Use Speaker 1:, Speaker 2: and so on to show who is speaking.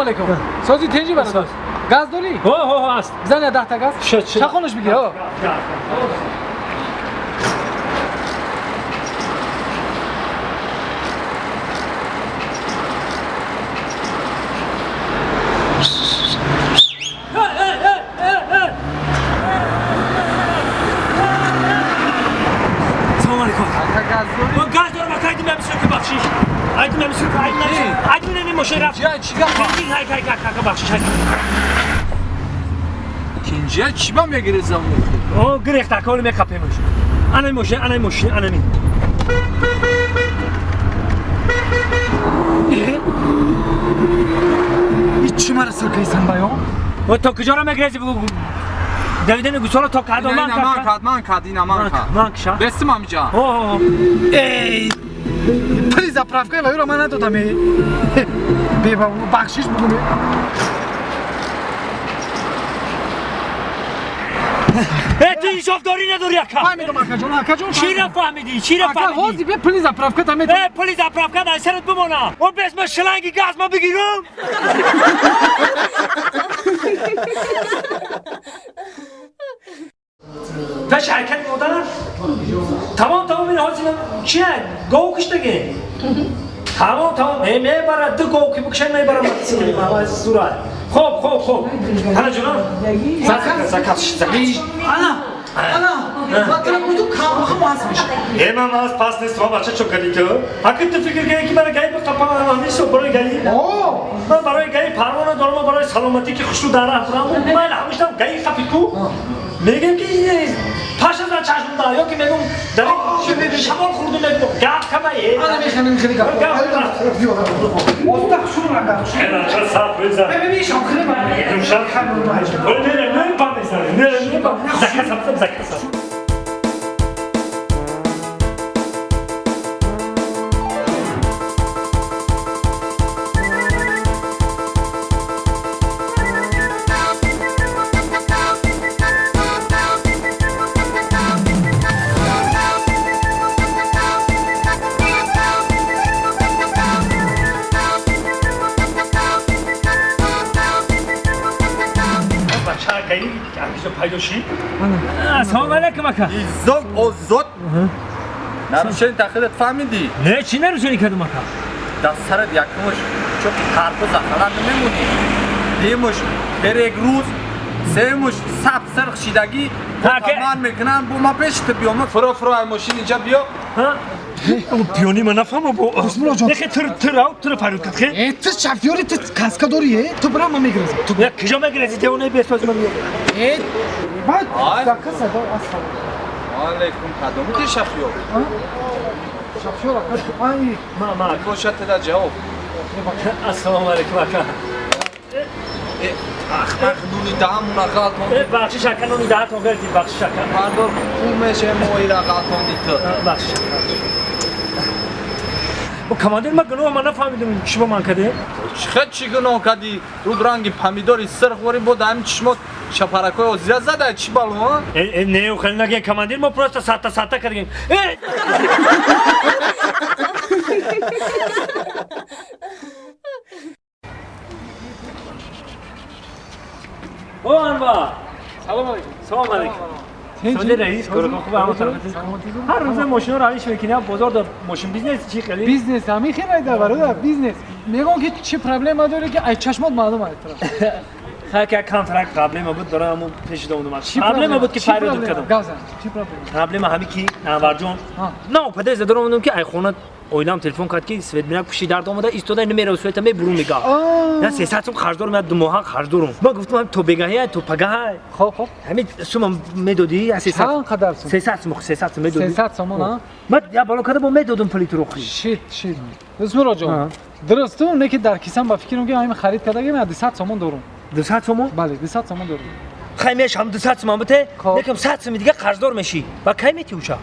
Speaker 1: Алейкум. Сози тенҷи бародар. Газ дорӣ?
Speaker 2: Ҳо, ҳо, ҳо, аст.
Speaker 1: Зан я 10 та газ.
Speaker 2: Шуд, шуд.
Speaker 1: Чахонаш бигир, ҳо.
Speaker 2: Салом алейкум.
Speaker 3: Ака газ дорӣ?
Speaker 2: Мо газ дорам, ака, айдим ҳамисро ки бахшиш. Айдим ҳамисро ки айдим ҳамисро. Айдим нами мошин рафт.
Speaker 3: Чия, чӣ гап?
Speaker 2: Хай, хай, хай, ака, бахшиш. Хай.
Speaker 3: Тинҷия чӣ ба мегирӣ замон?
Speaker 2: О, гирехт, ака, оли мекапемш. Ана мошин, ана мошин, ана ми.
Speaker 1: И чӣ мара сиркайсан баё?
Speaker 2: О, то куҷоро мегирези бугу? Давидани гусола то кадом ман
Speaker 3: Ина ман кад, ман кад, ина ман кад.
Speaker 2: Ман кша.
Speaker 3: Бестим ҳамиҷа.
Speaker 2: О, о, о.
Speaker 1: Эй! Пули заправкаи ваюро ман надодам, э. Беба, бахшиш бугум.
Speaker 2: Э, ту инсофдорӣ надорӣ, ака.
Speaker 1: Фаҳмидам, акаҷон, акаҷон.
Speaker 2: Чира фаҳмидӣ? Чира
Speaker 1: Ака,
Speaker 2: фаҳмидӣ?
Speaker 1: ҳозир бе пули заправка та метавон.
Speaker 2: Э, пули заправка дар сарат бимона. О, бес ма шланги газ ма бигирам. Пеш ҳаракат модарам. Тамом, тамом, ин ҳозир чия? Гов куштаги. Тамом, тамом. Э, мебарад, ду гов ки бикушад мебарад мотосикли ма сурат. Хоб, хоб, хоб. Ҳана ҷонам.
Speaker 1: Заказ?
Speaker 2: Заказ, заказ.
Speaker 1: Ана, ана, ватра буду камбахам аз мешад.
Speaker 2: Э, ман аз пас нест, ва бача чо кардӣ ту? Аки ту фикр кардӣ ки мара гаи биқапам, ман нестам барои гаи.
Speaker 1: О!
Speaker 2: Ман барои гаи парвона дорам, барои саломатӣ ки хушрӯ дар раҳ бурам. Ман ҳамештам гаи қапи ку. Мегӯям ки паша дар чашм да, ё ки мегӯям дар шамол хӯрдум, мегӯям гап кама е.
Speaker 1: Ана механем хеле гап.
Speaker 2: Гап.
Speaker 1: Оста шуру рага.
Speaker 2: Э, ча саф беза.
Speaker 1: Бе, бе, шам хеле ба.
Speaker 2: Шам. Не, не, не, памесар. Не, не, заказ, заказ. Пайдо шид. Ассалому алайкум, ака.
Speaker 3: Иззот, озод. Нарушени тахилат фаҳмидӣ?
Speaker 2: Не, чӣ нарушени кардам, ака?
Speaker 3: Дар сарат якумаш чоқи карпуза халат намемонӣ. Дуюмаш перегруз, сеюмаш саб сирх шидагӣ. Ман мекунам, бо ман пеши ту биём. Фуро, фуро, ай мошин инҷа биё.
Speaker 2: Пиёни ман нафаҳмам бо.
Speaker 1: Бисмиллоҳ ҷон.
Speaker 2: Нехе тур тур ав тур фарёд кард хе?
Speaker 1: Э, ту шофёри, ту каска дорӣ, э? Ту бира, ман мегирезам. Ту
Speaker 2: Я куҷо мегирезӣ? Девонаи бесоз ман меёбам.
Speaker 1: Э, баъд
Speaker 3: Ай.
Speaker 1: заказ садо ассалом.
Speaker 3: Алейкум, кадоми ти шофёр?
Speaker 1: Шофёр ака, ай.
Speaker 2: Ма, ма.
Speaker 3: Бошад тада ҷавоб.
Speaker 2: Ассалому алайкум, ака.
Speaker 3: Э, ахмақ, нуни даҳамуна ғалтон.
Speaker 2: Э, бахшиш, ака, нуни даҳатон гирифтӣ, бахшиш, ака.
Speaker 3: Пардор, хуб меше моира ғалтони ту.
Speaker 2: Бахшиш, бахшиш. О, командир, ман гуноҳ ман нафаҳмидам, чӣ ба ман кардем?
Speaker 3: Чӣ чӣ гуноҳ кардӣ? Руд ранги помидори сирх ворӣ, бо даҳами чишмот шапаракҳои озира зада, чӣ бало, а?
Speaker 2: Э, э, не, хеле нагем, командир, мо просто сатта сатта кардем. Э! О, Анвар!
Speaker 1: Салом алейкум.
Speaker 2: Салом алейкум. Сонде раис, коротон хуб, ҳама тараф. Ҳар рӯза мошиноро алиш мекунӣ, бозор дар мошин бизнес чӣ хеле?
Speaker 1: Бизнес ҳамин хел айда, бародар, бизнес. Мегӯям ки чӣ проблема дорӣ ки ай чашмот маълум ай тараф.
Speaker 2: Хай, ки контракт проблема буд, дорам ҳамун пеши домудам. Проблема буд ки фарёд кардам.
Speaker 1: Гап зан, чӣ проблема?
Speaker 2: Проблема ҳамин ки Анварҷон. На, падар задорам омадам ки ай хона оилам телефон кард ки свет бинак пушти дард омада, истода намера света мебурум мега. Я 300 сум харҷ дорам, я ду моҳа харҷ дорам. Ман гуфтам то бегаҳи, то пагаҳ.
Speaker 1: Хоб, хоб.
Speaker 2: Ҳамин сумам медодӣ, я 300.
Speaker 1: Чанд қадар сум?
Speaker 2: 300 сум, 300 сум медодӣ.
Speaker 1: 300 сомон, а?
Speaker 2: Ман я бало карда бо медодам пули туро хи.
Speaker 1: Шит, шит. Бисмиллоҳ ҷон. Дуруст ту, не ки дар кисам ба фикрам ки ҳамин харид кардагим, я 200 сомон дорам.
Speaker 2: 200 сомон?
Speaker 1: Бале, 200 сомон дорам.
Speaker 2: Хай мешам 200 сомон бите, некам 100 сум дига қарздор мешӣ. Ва кай метӣ уша?